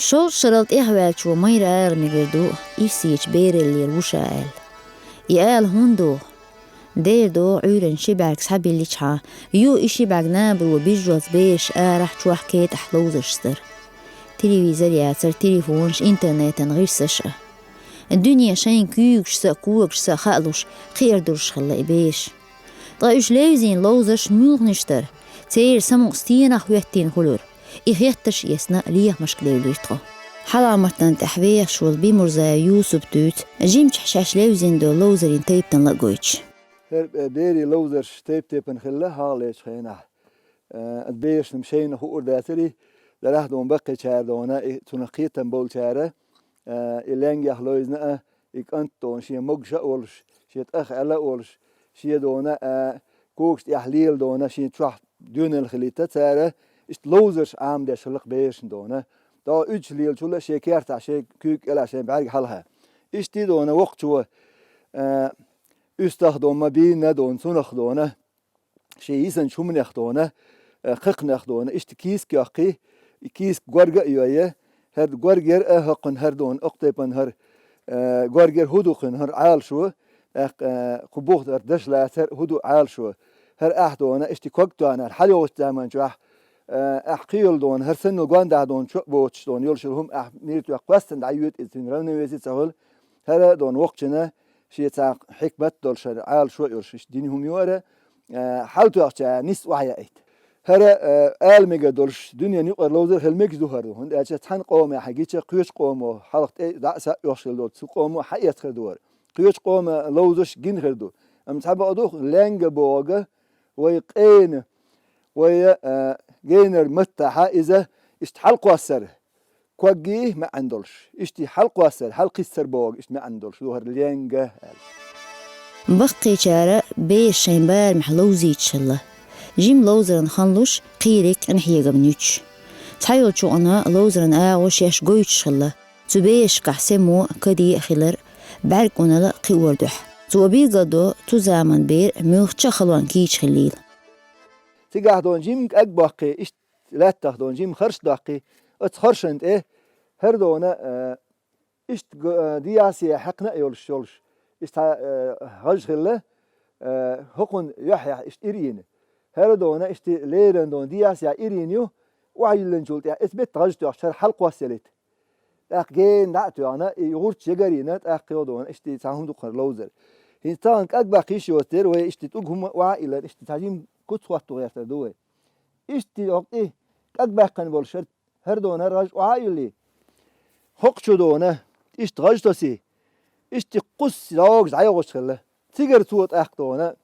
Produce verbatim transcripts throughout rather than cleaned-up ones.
Шовзткъа шарал тӀехваьллачо майра ала мегар ду, ирсечу бераллера ву ша аьлла. И ала хӀунда доху? Дера догӀу Ӏуьйранна ши бӀаьрг схьабилличхьана, юха и ши бӀаьрг набаро бижжоц бераш арахь, чохь, кетӀахь ловзаршца дара. Телевизор яцара, телефонаш, интернетан гӀирсаш а. Дуьне шайн куьйгашца а, когашца а хаалуш, кхиар долуш хилла и бераш. Ткъа уьш левзийна ловзарш муьлханаш дара, церан самукъа стенах хӀоьттина хуьлура, и хеттарш а эцна лехамашка девлира тхо. Хьалха маттана тӀехь вехаш волу Бимурзаев Юсуп дуьйцу жимчохь шаьш левзина долу ловзарийн тайпанал а гойтуш. ХӀара, э, берийн ловзарш тайп-тайпана хилла хьалхалерчу хенахь. Э, берашна шайна хуур дацара, дарахь дона баккхийчара дона, и цунах кхетам болчара, э, и лаьнгех ловзийна а, и кӀант дона шен могуш а волуш, шен тӀах Ӏела а волуш, шен дона, э, когаш тӀехь лела дона, шен чохь доьналла хилийта цара, иштта ловзарш Ӏамадеш хилла-кх берашна дона. ТӀаккха уьдуш лелачул а шен кертахь, шен куьйга кӀелахь, шен бӀаьрга хьалха. Иштта дона воккхачо, э, уьстах дона ма бийна дона, цунах дона. Шен йисанчу хӀуманех дона, э, кхакханех дона, иштта кийсак йоккхий, и кийсак горга а йой, хӀара горгера а хӀокхуьнан хӀара дона, окху тайпана хӀара, э, горгера хӀун ду кхуьнан хӀара Ӏалашо, тӀаккха, э, кху буха хӀара даш лацар а хӀун ду Ӏалашо, хӀара ахь дона, иштта ког тоьхна хьалайогӀучу заман чохь, э, ахь кхийолу дона, хӀара санна гондахь дона, чо а боцуш дона, йолуш йолу хӀума ахь мийра тоьхна кхоьссина дӀайоьду иза, цуьнан равновеси ца хуьлу, хӀара дона воккхачунна, шен цхьа хьикмат долуш хӀара Ӏалашо а йолуш, иштта дина хӀума ю хӀара, а, хьалатоьхча нисса охьаяийта. ХӀара, а, ала мегар долуш, дуьненан юкъара ловзар хила мегаш ду хӀара, хӀунда аьлча цхьана къомехь гича кхечу къомо хьалха тӀе дӀа а, са а оьхуш хила долу цу къомо хьаэцна хир ду хӀара. Кхечу къомо ловзарш гина хир ду. Амма цхьа бакъ ду, лаьнга бохург вай къена, вай, а, генара маттахь иза иштта хьалакхоссар. Коггий маьӀна долуш, иштта хьалакхоссар, хьалакхиссар бохург иштта маьӀна долуш ду хӀара лаьнга аьлла. Баккхийчара бераш шайн барамехь ловзуьйтуш хилла. Жима ловзаран хан луш, кхийриг къинхьегамна юьтуш. Цхьайолчу юкъана ловзаран агӀо шаьш гойтуш хилла. Цу берашкахь семо а, каде а хилар, бӀаьрг-уналла а кхиор дуьхьа. Цо билгалдо цу заман бер муьлххачу а халонна кийча хиллийла. Цигахь дона жима кӀаг боккхий, иштта лаьттах дона жима харш доккхий, оцу харшана тӀе хӀара дона, а, иштта г-, а, диасе хьаькхна а йолуш, йолуш, иштта, а, гӀаж хилла, а, хӀокхунна юьххьехь иштта ира йина. ХӀара дона иштта леррина дона диасе ира йина ю, охьайиллинчул тӀаьхьа эцу метта гӀаж тоьхча хӀара хьалакхоссаелийта. ТӀаккха гена дӀа а тоьхна, и гӀурташ ягарйина, тӀаккха йо дона, иштта цхьа хӀума ду-кх хӀара ловзар. ХӀинца тахана кӀаг баккха йиш йоцу дера вай, иштта тӀулг хӀума охьа а йиллина, иштта цхьа жима куц хӀоттадо гӀертар ду вай. Иштта йоккхий, кӀаг баьккхина болуш хӀара, хӀара дона, хӀара гӀаж охьа а йиллий, хӀокху чу дона, иштта гӀаж тосий, иштта кхуссий дӀогаш дӀайогӀуш хилла. Цигара цо тӀаккха дона,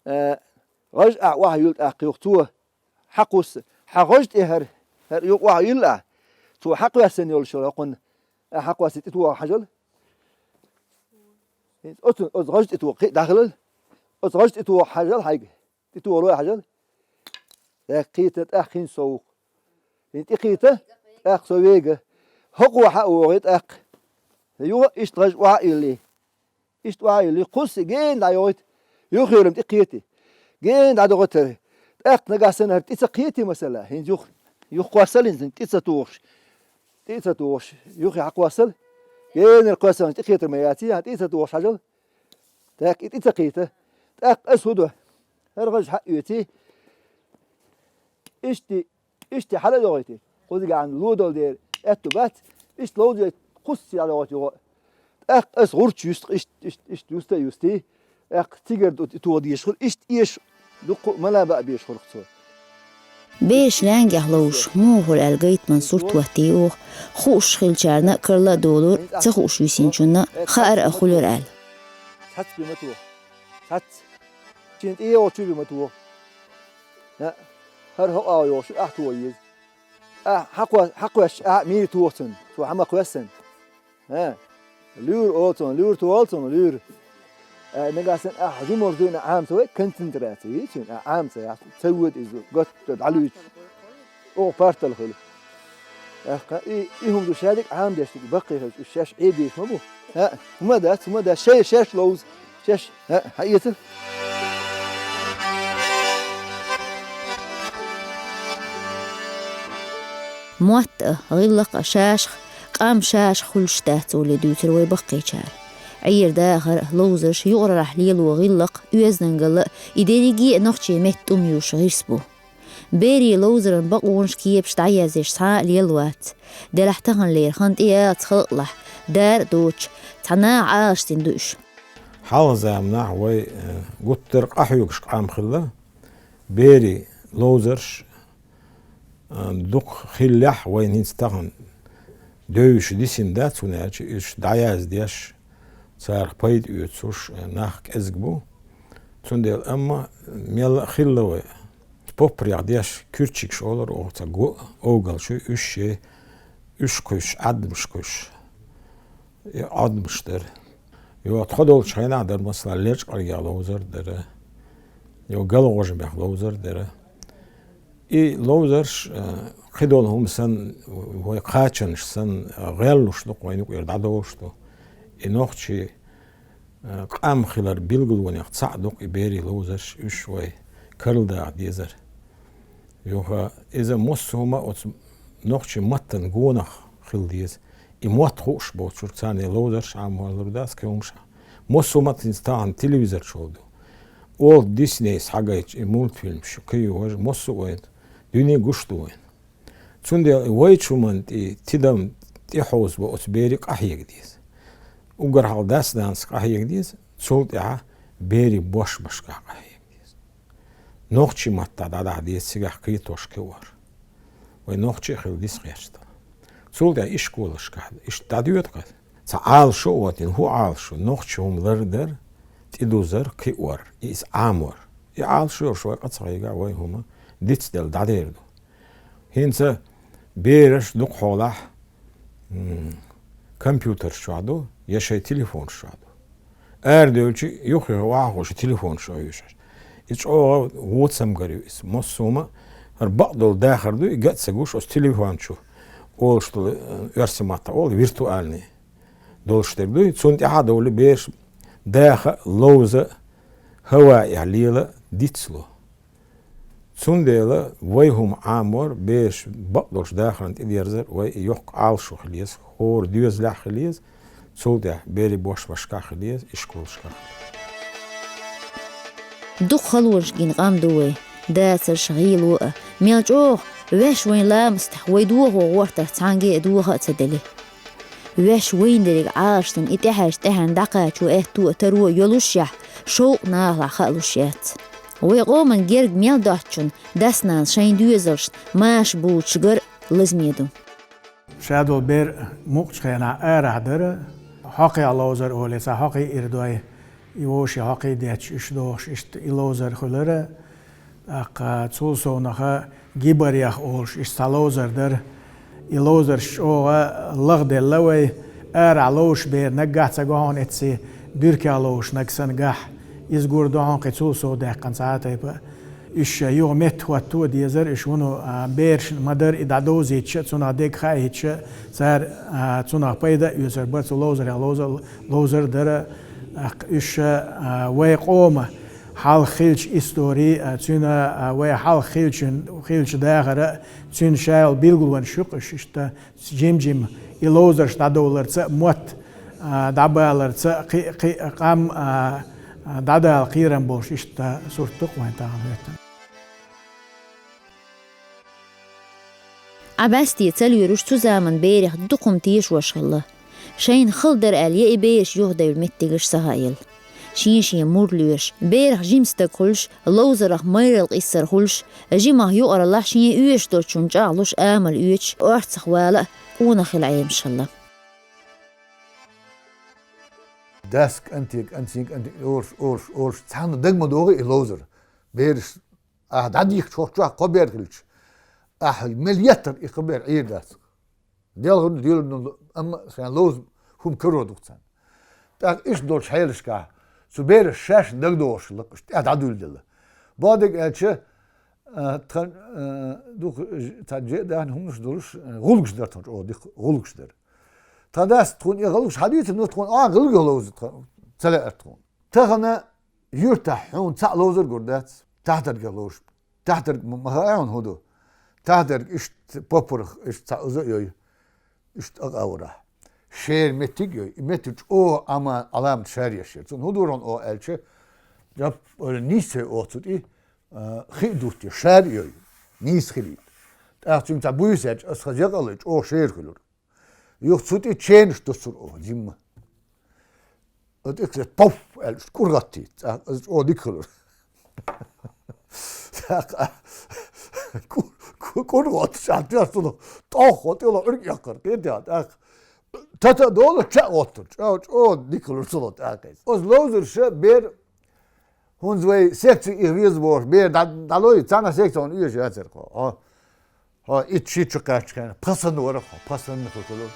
а, гӀаж ахь охьа юьллу тӀаккха юха цо. Хьакхусса, хьан гӀаж тӀе хӀара, хӀара юкъа охьа йилла ахь, цо хьакхоьссина йолуш йолу хӀокхунна, ахь хьакхоссий тӀетоха хьажал. ХӀинца оцу, оцу гӀаж тӀетоха кхин а дӀахилал. Оцу гӀаж тӀетоха хьажал хьайга, тӀетоха лой хьажал. ТӀаккха кхета, тӀаккха хӀинца со ву-кх. ХӀинца тӀекхета, тӀаккха со вега. ХӀокхо хьа а вогӀий тӀаккха. Юха иштта гӀаж охьа а йиллий. Иштта охьа а йиллий, кхуссий гена дӀайогӀийта, юххерам тӀекхетий. Гена дӀадохуьйтара. ТӀаккха нагахь санна хӀара тӀе ца кхетий, масала, хӀинца юха, юха кхоссал хӀинца тӀе ца тухуш. ТӀе ца тухуш, юххе хьакхоссал. Генара кхоьссал тӀекхетар ма яций, хьан тӀе ца тухуш хьажал. ТӀаккха и тӀе ца кхета. ТӀаккха ас хӀун до? ХӀара гӀаж хьа а оьций. Иштта Иштта хьала а догӀуьйтий, кхузигахьа ло долу дера аьтту бац, иштта ловзуьйтий, кхуссий дӀадогӀуьйтий юха. ТӀаккха ас гӀурташ юсту, иштта, иштта, иштта юста а юстий, тӀаккха цигара тӀе тоха дезаш хуьлу, иштта эша дуккха а мала баа безаш хуьлу-кх цо. Бераш лаьнгех ловзуш муха хуьлу аьлла гайтаман сурт хӀоттий оха, хууш хиллачарна карла а долура, ца хууш висинчунна хаар а хуьлура аьлла. Цхьацца бен ма тоха. Цхьацца. Шена тӀе йогӀучу бен ма тоха. ХӀара хӀокху агӀор йогӀуш, ахь тоха еза. Ахь хьакхоьс-, хьакхоьссича, ахьа мийра тоха цунна, цо хьа ма кхоьссина. ХӀа? Луьйр олу цунна, луьйр тоха цунна, луьйр. Э, нагахь санна ахьа жималш дуьйна Ӏамца вай, концентрация, йий цуьнан, ахьа Ӏамца, ца воьду иза, готта дӀалуьйчу. Оха партал хуьлу. ТӀаккха и, и хӀума ду шадерг Ӏамадеш дерг баккхий хилча, уьш шаьш Ӏебеш ма бу. ХӀаъ, хӀума дац, хӀума дац, шаьш, шаьш ловза, шаьш, хӀаъ, хьаэцал. Мотт а, гӀиллакх а шаьшах, къам шаьшах хуьлуш дац олий дуьйцура вай баккхийчара. Ӏер-дахар а, ловзарш а, юкъараллехь лело гӀиллакх а, оьздангалла а, и дерриге а нохчийн меттан тӀум ювш гӀирс бу. Берийн ловзаран бакъонаш, кепаш дӀаязъеш цхьа а лелла вац. Делахь таханлера хан тӀеяьллачу халкъалахь, дара а доцуш, цхьа наха Ӏалашдина ду уьш. Хьалха заманахь вай, э, гуттар а къахьоьгуш къам хилла, берийн ловзарш, э, дукха хиллехь а, вайна хӀинца тахана девзаш дисина дац, хӀунда аьлча уьш дӀаяздеш, царах пайда оьцуш, э, нах кӀезиг бу. Цундела, амма мелла а хилла вай. Поппарех деш куьрчигаш олура оха, цхьа го а, овгал чу уьш шен, уьш кхуьссуш, Ӏадамаш кхуьссуш. И Ӏадамаш дара. Йо, тхо долчу хенахь дара, масала, Лечкъаргех ловзар дара. Йо, ГалгӀожамех ловзар дара. И ловзарш, э, кхидолу хӀума санна, вай кхачанаш санна, гӀеллуш ду-кх вайна юкъара дӀадолуш ду. И нохчийн, э, къам хилар билгалонех цхьаъ ду-кх и берийн ловзарш, уьш вай карладаха дезара. Юха иза массо а хӀума оцу нохчийн маттан гонах хила деза. И мотт хууш боцург царна и ловзарш Ӏамор лур дац кхин хӀумнаш. Массо а хӀума хӀинца тахана телевизор чохь ду. Уолт Диснейс хьагайтча и мультфильмаш, кхин юхаш, массо а вайна дуьне гуш ду вайна. Цундела вайчу хӀуманна тӀе тидам тӀехьовзабо оцу берийн къахьега деза. Уггар хьалха дас-нанас къахьега деза, цул тӀаьхьа берийн бошмашкахь къахьега деза. Нохчийн маттахь дӀадахьа деза цигахь кхетош кхиор. Вай нохчий а хила деза гӀерташ. Цул тӀаьхьа ишколашкахь иштта дӀадоьду-кх. Цхьа Ӏалашо а оттийна, хӀун Ӏалашо? Нохчийн хӀума лардар, тӀедузар, кхиор, и иза Ӏамор. И Ӏалашо йолуш вай къа ца хьийгахь, вай хӀума дицделла дӀадер ду. ХӀинца бераш дукха хьолахь, м, компьютерш чохь ду, я шайн телефонаш чохь ду. Арадевлча, юххе охьахуьйсуш телефонаш чохь йоьшуш. И чӀогӀа вон цамгар ю иза. Массо а хӀума, хӀара бакъдолу дахар ду, и ган а ца гуш, оцу телефон чу олуш долу, э, оьрсийн маттахь олу, виртуальный долуш дерг ду. Цунна тӀаьхьа а довлий, бераш даха а, ловза а, хӀаваэхь лела а, дицло. Цундела вай хӀума Ӏамор, бераш бакъдолуш дахарна тӀедерзар вай и йоккха Ӏалашо хила еза, хӀора доьзалехь хила еза, цул тӀаьхьа берийн бошмашкахь хила еза, ишколашкахь. Дукха халонаш гина къам ду вай, дацарш, гӀийло а, мел чӀогӀа ваьш вайн ламастахь вай дохо гӀортарх цхьаьнгге а доха а ца дели. Ваьш вайна дерриг Ӏалашдина и тӀаьхьарчу тӀаьхьенна дӀакхачо аьтту а, таро а йолушшехь, шовкъ нахалахь хаалуш яц. Вай къоман герга мел доцучунна дас-нанас шайн доьзалшна маша буьйцуш гар а лазаме ду. Ша долу бер мукъачу хенахь арахь дара, хьокхехь ловзар олий, цхьа хьокхий ирдой, и вовшийн хьокхий детташ, уьш дохуш, иштта и ловзар хуьлура. ТӀаккха цул совнаха гибарех олуш, иштта цхьа ловзар дара. И ловзарш чӀогӀа лахделла вай, арахь ловзуш бер наггахь ца го хьуна, эцций буьркех ловзуш наг санна гахь. Иза гур ду хьуна кхин цул сов даьккхина цхьа а тайпа. Уьш юха метта хӀотто а дезара, уьш вуно, а, берашна ма-дарра и дӀадовзийтича, цунах дерг хаийтича, цара, а, цунах пайда а оьцур бара, цу ловзарех ловза-, ловзар а дара. ТӀаккха уьш, а, вай къоман хьалха хиллачу истори, а, цуьнан, а, вай хьалха хиллачун-, хиллачу дахар а, цуьнан ша йолу билгалонаш ю-кх уьш иштта, жим-жима и ловзарш дӀадовларца а, мотт, а, дӀабаларца а, кхин, кхин къам, а, а, дӀадала кхерам болуш иштта сурт ду-кх вайн тахана хӀоьттина. Ӏа бӀаьсте ца лоьруш цу заман берех дукха хӀума тешош хилла. Шайна хала дара аьлла, я и бераш юхадевлла меттигаш ца хаийла. Шен-шен мур лоьруш, берах жима стаг хуьлуш, ловзарах майралла къийсар хуьлуш, жимах юкъараллахь шен оьшуш долчунна чӀагӀлуш амал оьцуш, орцах вала а, къонах хила Ӏемаш хилла. Дас кӀанте, кӀанцин кӀанте, олуш, олуш, олуш, цхьанна дага ма догӀу и ловзар. Бераш, ахьа дӀадихкачу хӀокху чохь кхо бер хилча, ахьа мел еттара и кхо бер Ӏийр дац. Делхарна, доьлхарна, амма шайн ловза хӀума каро ду-кх царна. ТӀаккха иштта долчу хьелашкахь, цу бераша шаьш дагадогӀуш хилла-кх уьш, тӀаьхьа дӀадуьйладелла. Бакъдерг аьлча, а, тхан, а, дукха ж-, цхьа же а даьхна хӀуманаш долуш, а, гӀуллакхаш дара тхан чӀогӀа дика, гӀуллакхаш дара. Тхан дас тхуна и гӀуллакхаш хьадуьйцура, ну, тхуна а гӀуллакх ловза тхан, ца лаьара тхуна. Тахана юьртахь хьуна цхьаъ ловзар гур дац, тахтаргех ловзуш. Тахтарг ма, ма хаьа хьуна хӀун ду. Тахдерг иштта поппарх, иштта цхьа уза а йой, иштта акъавра. Шер меттиг йой, и меттиг чӀогӀа Ӏама, Ӏаламат шер яшер. Цун хӀун дурон о аьлча, жап, оля нийсцей оцу тӀи, а, хи дутти, шер йой, нийс хилит. ТӀаккха цуьнца буйсач, ас хаза якъалай, чӀогӀа шер хилур. Юха цу тӀи ченаш дуцур оха, жимма. Оцу тӀе поф аьлла, кӀур гӀаттийта. ТӀаккха аз чӀогӀа дика хилур. ТӀаккха кӀу-, кӀу-, кӀур гӀоттуш ахь тӀехь цунах тӀох гӀо тӀело Ӏург эккхар, кхетий, тӀаккха. Тата дола ча гӀоттур, чӀо-, чӀогӀа дика хилур цунах тӀаккха. Оцу ловзарша бер ХӀунда вай секци их веза бохуш, бер дӀа-, дӀалой, цхьана секцион оьшуш яцара хьо. Хьо, хьо итт ши чу кхаьчча хенахь, пхи санна вара хьо, пхи санна хӀу хилура.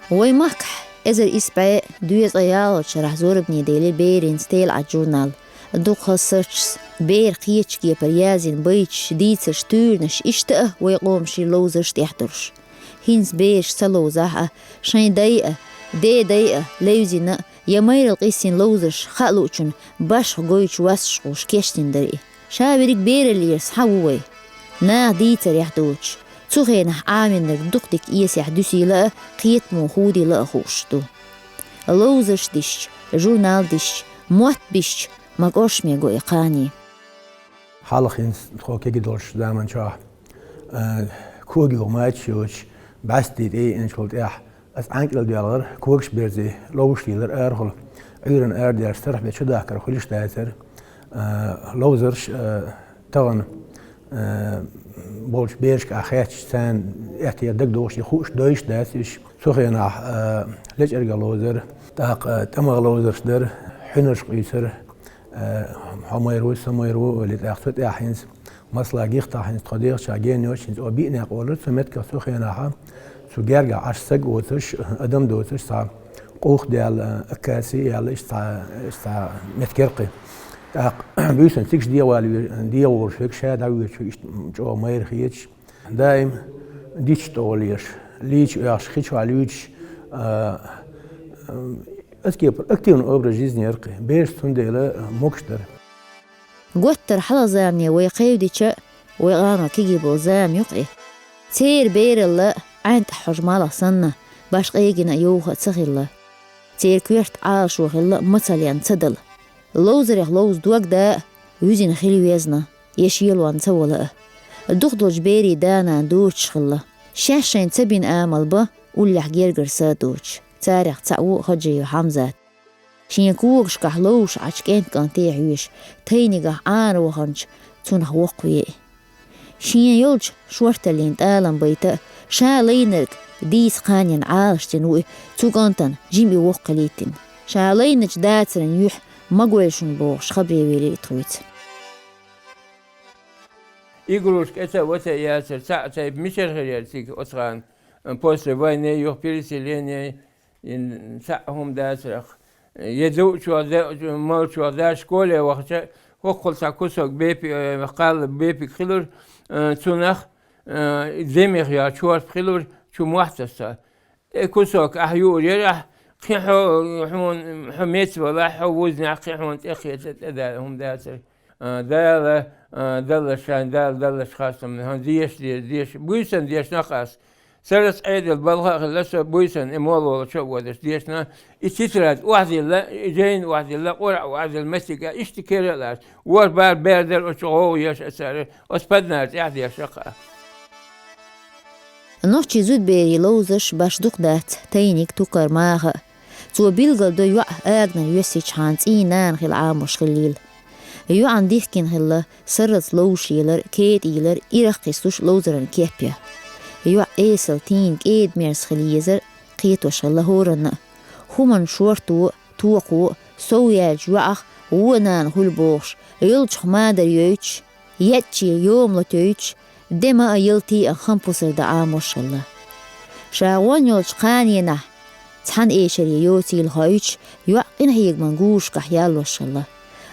Вай махкахь эзар исс бӀе дезткъе ялхалгӀачу шарахь зорбане делира берийн «СтелаьӀад» журнал. Дукха хазачаьрца, беран кхетачу кепара язйина байташ, дийцарш, туьйранаш, иштта а вай къоман ши ловзарш тӀехь долуш. ХӀинца бераш ца ловзахь а, шайн дай а, ден дай а левзина а, я майралла къийсина ловзарш хаа луучунна башха гойтуш васташ хууш кечдина дара и. Ша верриг бераллера схьа ву вай. Наха дийцарехь доцуш, цу хенахь Ӏамийнарг дукха дика эсехь дуьсийла а, кхетамо хӀудийла а хууш ду. Ловзарш дисча, журнал дисча, мотт бисча, ма кӀоршаме го и кхане. Хьалха хӀинца тхо кегий долчу заманчохь, а, когий мачаш йоцуш, бӀаьсте тӀееанчул тӀаьхьа аса Ӏанкъил доьлхура, когаш берзий, ловзаш лелара арахула, Ӏуьйранна арадаьлча, сарахь бен чудахкар хуьлуш дацара, а, ловзарш, а, тахана, а, болчу берашка хаьттича, царна эттера дагадогӀуш, и хууш, дойуш дац уьш. Цу хенахь, а, лечкъарга ловзар, тӀаккха, а, тӀамах ловзарш дара, хьуьнарш къуьйсура, Э, хьо майра ву, со майра ву, олий тӀаккха цу тӀехь хӀинца, масала, гихтахь хӀинца тхо дехачохь гена йоцуш хӀинца о биъ некъ олура цу меттигах цу хенахь, цу гергахь Ӏаш стаг воцуш, адам доцуш, цхьа къух даьлла, акаци яьлла, иштта цхьа, иштта цхьа меттиг яра кхин. ТӀаккха буьйсанна цигахь дегӀ вала ве-, дегӀ волуш верг ша дӀавоьдуш верг иштта чӀогӀа майра хеташ, даим дитт тӀе гӀолеш, лийча оьхуш, хи чохь луьйчуш, а, а, аса кепара активный образ жизни яра кхин. Бераш цундела могуш дара. Готтара хьалха замане вай кхевдича, вай къано кегий болу зама ю-кх и. Церан бералла, ӀаьнтӀахь хьожа малх санна, башха къегина а, йовха а ца хилла. Церан коьрта Ӏалашо хилла мацаллен ца дала. Ловзарех ловза дог да а, вуьзина хила везна, я шелонна ца вала а. Дукха долчу берийн да-нана доцуш хилла. Шаьш шайна ца бина амал бан, уллехь гергара са а доцуш. Царех цхьаъ ву Хаджиев Хьамзат. Шен когашкахь ловзуш Ӏачу кӀент-кӀанте хьоьжуш, тайнигахь Ӏанаваханчу цунах воккхаве и. Шен йолчу шорталлин тӀалам байта а, ша лайнарг дийца кханенна Ӏалашдина ву и, цу кӀантана жима и воккха хилийтина. Ша лайначу дацаран юьхь ма гой шуна бохуш, хабаре велира и тхоьца. Игрушка эца а ваца а яцара, цхьаъ тайпа мичара хир яра цига оцу хана, после войны, юха переселение, и цхьаъ хӀума дацарах. Я дуучох, да-, молчох, да, школе вахча, хӀокхул цхьа кусок бепи-, э, кхалла бепиг хилура, э, цунах, э, демех я чорпа хилура, чу мохь тасса. Э, кусок ахь юур яра ахь, кхин хьо, хьуна, хьо меца валахь, хьо вузнехь, кхин хьуна тӀекхета, тӀеда хӀума дацара. А, Дала, а, даллаш шайн, Дала даллаш хастам, хьан деш, деш, деш, буьйсан дешна ас. Сарас Ӏедал балха а хилла, со буьйсан и молла волчу а водаш дешна, и тетрадь охьадилла, и жайна охьадилла, къура а охьадилла, меттиг а иштта кера а лаьцна. Вор бар бер дара оцу гӀовгӀа еш а цара, оцу паднара тӀехь деш а кхаа. Нохчийн зудберийн ловзарш баш дукха дац, тайниг, тукар, маха а. Цо билгал до йоӀ аганара йоьссичхьана цӀийнан нана хила Ӏамош хилийла. ЙоӀана дихкина хилла сарралц ловзуш елар, кетӀа елар, ирах кхиссуш ловзаран кеп я. ЙоӀ эсала тийна кӀеда-мерза хила езар кхетош хилла хӀоранна а. ХӀуманна шорто а, токхо а, сов яьлча йоӀах вон нана хуьлу бохуш, йолчух мадар йойтуш, еттаче йома латойтуш, де ма а, ялтий а хампусар дан Ӏамош хилла. Ша гӀон йолчу кханенахь цхьана эшаре йоцийла хоуьйтуш, йоӀ къинхьегаман гурашкахь яллош хилла.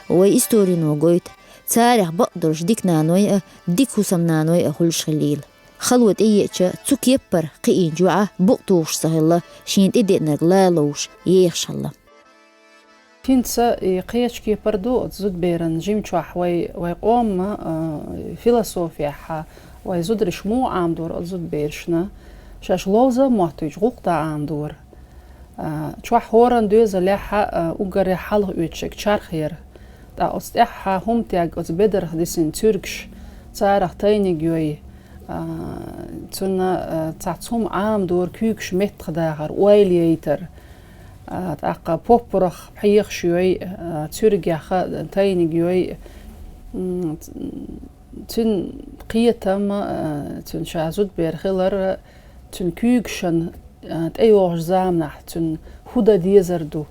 Вай историно гойту, царех бакъдолуш дика наной а, дика хӀусамнаной а хуьлуш хилийла. Хало тӀееача, цу кеппара кхиийначу йоӀа букъ тухуш ца хилла, шен тӀедеънарг лаловш ехаш хилла. ХӀинца и кхечу кепара ду оцу зудаберан жимчохь вай, вай къоман, а, философехь, вай зударша муха Ӏамадора оцу зудаберашна, шаьш ловза а моттуьйтуш гӀуллакх дан Ӏамадора. А, чохь хӀоранна доьзалехь, а, уггаре хьалха оьцуш ерг чарх яра. ТӀаккха оцу тӀаьххьа хӀума тегга оцу бедарх дисина цуьргаш, царах тайниг йой. А, цунна, а, цхьацца хӀума Ӏамадора, куьйгаш меттахдахар, ойла яйтар. А, тӀаккха поппарах пхьегӀаш йой, а, цуьргех тайниг йой. М, цуьнан кхетам, а, цуьнан ша зудабер хилар, цуьнан куьйгашна, а, тӀейогӀучу заманахь цуьнан хӀун дан дезар ду,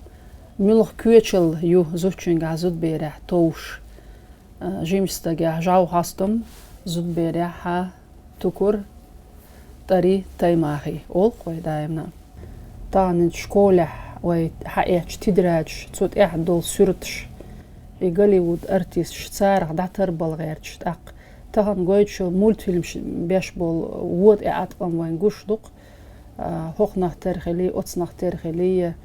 муьлха коьчал ю зудчуьнгахь зудаберехь товш. А, жимачу стагехь жӀов хьостам, зудаберехь тукур, тӀари таймахи, олу-кх вай даимна. Таханлерчу школехь вай хьаэцначу тетрадаш, цу тӀехь долу суьрташ, и Голливуд артисташ, царах дӀатарбала гӀерташ, тӀаккха тахана гойтуш йолу мультфильмаш беш болу вон тӀеӀаткъам вайн гуш ду-кх. А, хӀокхунах тера хили, оцунах тера хили,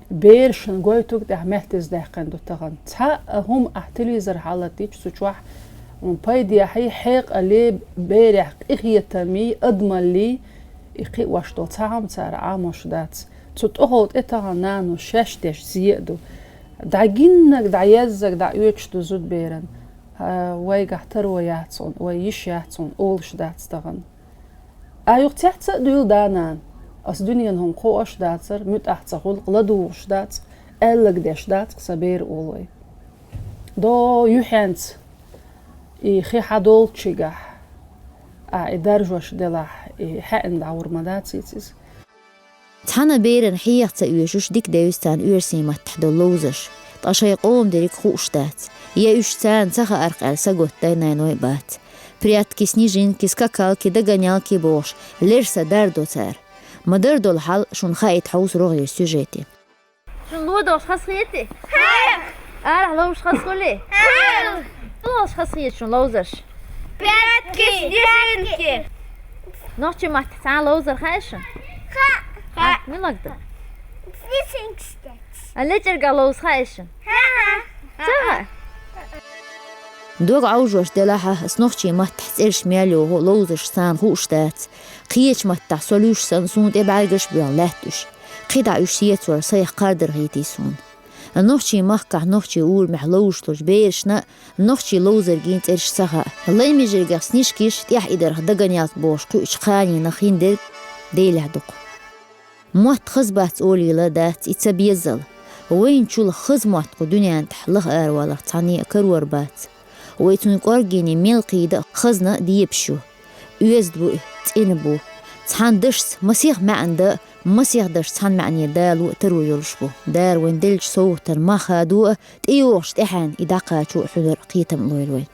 берашна гойтург тӀехь меттаза даьккхина ду тахана. Цхьа а хӀума ахь телевизор хьалаттийча цу чохь, м, пайдехьий, хьекъале, берех къинхетамий, адамаллий, и кхиош долу цхьа хӀума цара Ӏамош дац. Цу тӀехула тӀе тахана нанас шаьш деш зен а ду. ДӀагиннарг, дӀаяззарг дӀаоьцуш ду зудаберан. А, вайгахь таро яц хьуна, вай йиш яц хьуна, олуш дац тахана. А юха цец а дуьйла да-нана. Ас дуьненан хӀума кхоош дацара, муьтӀахь ца хуьлу-кх, ладугӀуш дац-кх, аьлларг деш дац-кх сан бер, олу вай. До юьхьенца и хи хьадолчу чигахь, ахь и даржош делахь, и хьаьъна дӀагӀур ма дац иза. Цхьана берана хьеха ца оьшуш дика девза царна оьрсийн маттахь долу ловзарш, ткъа шайн къоман дерриг хууш дац, я уьш царна ца хаарх аьлла сагатдай нанойн а бац. Прятки, снежинки, скакалки, догонялки бохуш, лерса дар до цара. Ма-дарра долу хьал шуна хаийта хьовса рогӀера сюжете. Шуна ло долуш хазахетий? Арахь ловзуш хазахуьлий? Ло долуш хазахета шуна ловзарш? Прятки, снежинки. Нохчийн маттахь цхьа а ловзар хаьа шуна? Хаьа. Мила ду? Снежинки стец. А лечкъаргахь ловза хаьа шуна? Ца хаьа? Дог Ӏовжош делахь а, ас нохчийн маттахь цӀераш мел йоху ловзарш царна хууш дац. Кхечу маттахь со луьйш санна, суна тӀе бӀаьргаш а боьхна лаьтта уьш. КхидӀа уьш сецор сайх кхардар хийтий суна. Нохчийн махкахь, нохчийн урамехь ловзуш долчу берашна нохчийн ловзаргийн цӀераш ца хаьа. Лай межаргех снежкиш, тӀехь идарх догонялка бохуш кхуьучу кханенах хиндерг Делехь ду-кх. Мотт хаза бац олийла дац и ца беззал. Вайна чул хаза мотт кху дуьнен тӀехь лаха араваларх цхьанне а карор бац. Вай цуьнан кӀорггене мел кхийда а, хазна а дебаш ю. Оьзда бу и, цӀена бу. Цхьана дашца масех маьӀна дан а, масех дашца цхьана маьӀнера дало а таро йолуш бу. Дара вайна деллачу совгӀатан мах хадо а, тӀейогӀучу тӀаьхьенна и дӀакхачо а хьуьнар кхетам а лойла вайна.